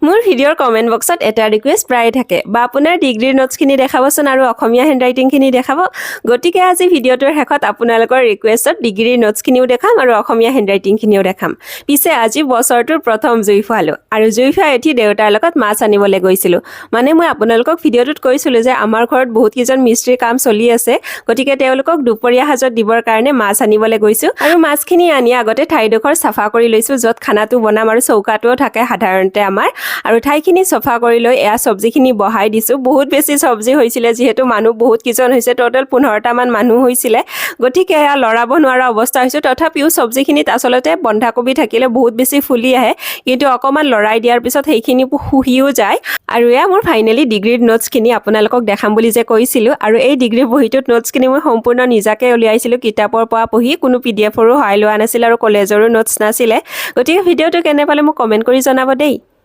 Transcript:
মোৰ ভিডিঅ'ৰ কমেণ্ট বক্সত এটা ৰিকুৱেষ্ট প্ৰায়ে থাকে বা আপোনাৰ ডিগ্ৰীৰ নোটছখিনি দেখাবচোন আৰু অসমীয়া হেণ্ডৰাইটিংখিনি দেখাব। গতিকে আজি ভিডিঅ'টোৰ শেষত আপোনালোকৰ ৰিকুৱেষ্টত ডিগ্ৰীৰ নোটছখিনিও দেখাম আৰু অসমীয়া হেণ্ডৰাইটিংখিনিও দেখাম। পিছে আজি বছৰটোৰ প্ৰথম জুই ফুৱালোঁ আৰু জুই ফুৱাই উঠি দেউতাৰ লগত মাছ আনিবলৈ গৈছিলোঁ। মানে মই আপোনালোকক ভিডিঅ'টোত কৈছিলোঁ যে আমাৰ ঘৰত বহুতকেইজন মিস্ত্ৰীৰ কাম চলি আছে, গতিকে তেওঁলোকক দুপৰীয়া সাজত দিবৰ কাৰণে মাছ আনিবলৈ গৈছোঁ। আৰু মাছখিনি আনি আগতে ঠাইডোখৰ চাফা কৰি লৈছোঁ, য'ত খানাটো বনাম আৰু চৌকাটোও থাকে সাধাৰণতে আমাৰ। আৰু ঠাইখিনি চফা কৰি লৈ এয়া চব্জিখিনি বহাই দিছোঁ। বহুত বেছি চব্জি হৈছিলে, যিহেতু মানুহ বহুত কেইজন হৈছে, ট'টেল 15টামান মানুহ হৈছিলে। গতিকে এয়া লৰাব নোৱাৰা অৱস্থা হৈছে। তথাপিও চব্জিখিনিত আচলতে বন্ধাকবি থাকিলে বহুত বেছি ফুলি আহে, কিন্তু অকণমান লৰাই দিয়াৰ পিছত সেইখিনি শুহিও যায়। আৰু এয়া মোৰ ফাইনেলি ডিগ্ৰীৰ নোটছখিনি আপোনালোকক দেখাম বুলি যে কৈছিলোঁ। আৰু এই ডিগ্ৰীৰ বহীটোত নোটছখিনি মই সম্পূৰ্ণ নিজাকে উলিয়াইছিলোঁ, কিতাপৰ পৰা পঢ়ি। কোনো পিডিএফৰো সহায় লোৱা নাছিল আৰু কলেজৰো নোটছ নাছিলে। গতিকে ভিডিঅ'টো কেনে পালে মোক কমেণ্ট কৰি জনাব দেই।